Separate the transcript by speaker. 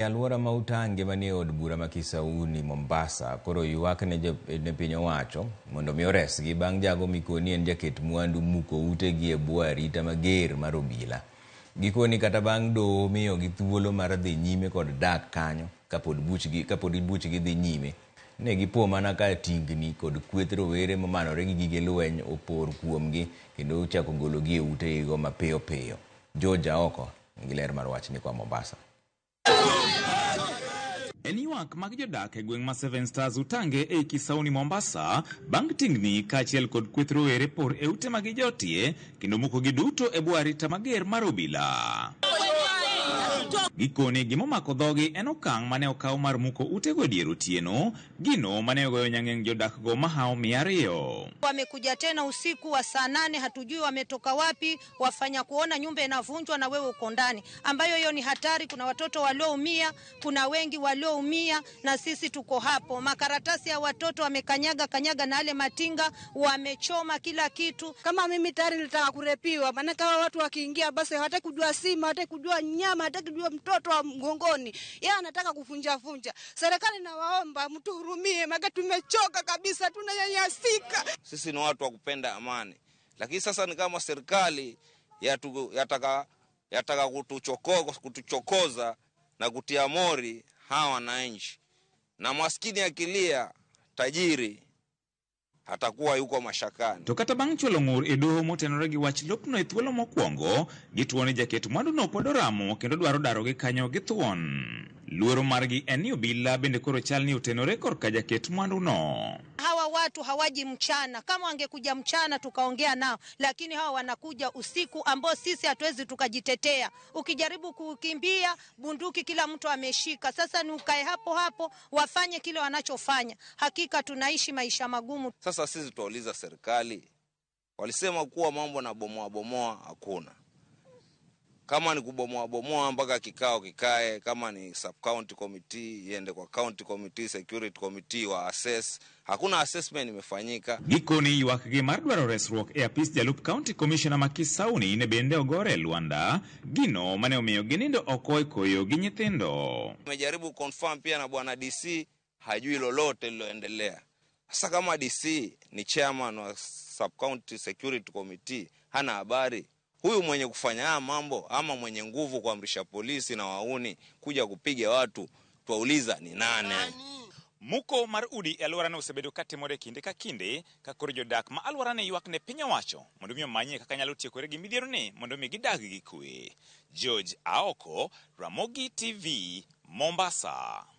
Speaker 1: E alwora ma Utange manie od bura ma Kisauni, Mombasa, koro ywak ne ne piny owacho mondo mi oresgi bang' jago mikoni en jaket mwandu muko utegi e bwo arita mager mar obila. Gikoni kata bang' doho miyogi thuolo mar dhi nyime kod dak kanyo kapod buchgi kapod buchgi dhi nyime, ne gipo mana ka tingni kod kweth rowere momanore gi gige lweny opor kuomgi kendo ochako gologi e utegigo mapiyo piyo. George Aoko nigi ler mar wachni koa Mombasa.
Speaker 2: En ywak mag jodak e gweng' ma Seven Stars Utange ei Kisauni Mombasa bang' tingni kaachiel kod kweth rowere por e ute ma gijotie kendo mukogi duto e bwo arita mager mar obila. Gikone gimomako dhogi en okang' mane okaw mar muko utego e dier otieno, gino mane ogoyo nyang'eng' jodakgo mahawo 200.
Speaker 3: Wamekuja tena usiku wa saa 8, hatujui wametoka wapi, wafanya kuona nyumba inavunjwa na wewe uko ndani, ambayo hiyo ni hatari. Kuna watoto walioumia, kuna wengi walioumia, na sisi tuko hapo. Makaratasi ya watoto wamekanyaga kanyaga na yale matinga, wamechoma kila kitu.
Speaker 4: Kama mimi tayari nilitaka kurepiwa, maana kama watu wakiingia basi hawataki kujua sima, hawataki kujua nyama, hawataki kujua mtoto wa mgongoni, yeye anataka kufunja funja. Serikali nawaomba mtuhurumie, maana tumechoka kabisa, tunanyanyasika.
Speaker 5: Sisi ni watu wa kupenda amani, lakini sasa ni kama serikali yataka kutuchokoza na kutia mori hawa wananchi, na maskini akilia, tajiri atakuwa yuko mashakani.
Speaker 2: To kata bang' chwalo ng'ur e doho motenore gi wach lopno e thuolo mokwongo, gituo ni jaket mwanduno pod oramo kendo dwaro darogi kanyo gi thuon. Luoro margi en ni obila bende koro chal ni otenore korka jaket mwanduno.
Speaker 3: Hawa watu hawaji mchana. Kama wangekuja mchana tukaongea nao, lakini hawa wanakuja usiku ambao sisi hatuwezi tukajitetea. Ukijaribu kukimbia, bunduki kila mtu ameshika. Sasa ni ukae hapo hapo, wafanye kile wanachofanya. Hakika tunaishi maisha magumu.
Speaker 5: Sasa sisi tuwauliza serikali, walisema kuwa mambo na bomoa bomoa hakuna. Kama ni kubomoa bomoa mpaka kikao kikae, kama ni sub county committee iende kwa county committee, security committee wa assess. Hakuna assessment imefanyika.
Speaker 2: Gikone ywakgi mar dwaro resruok e apis jalup county commissioner ma Kisauni ne bende ogore e lwanda, gino mane omiyo ginindo oko e koyo gi nyithindo.
Speaker 5: Nimejaribu confirm pia na bwana DC, hajui lolote liloendelea. Sasa kama DC ni chairman wa sub county security committee, hana habari, huyu mwenye kufanya haya mambo ama mwenye nguvu kuamrisha polisi na wauni kuja kupiga watu, twauliza ni nani?
Speaker 2: Muko mar udi e alworano osebedo katimore kinde ka kinde ka koro jodak ma alworano ywak ne piny owacho mondo mi omanyie kaka nyalo tiekore gi midhieroni mondo mi gidag gi kwe. George Aoko, Ramogi TV, Mombasa.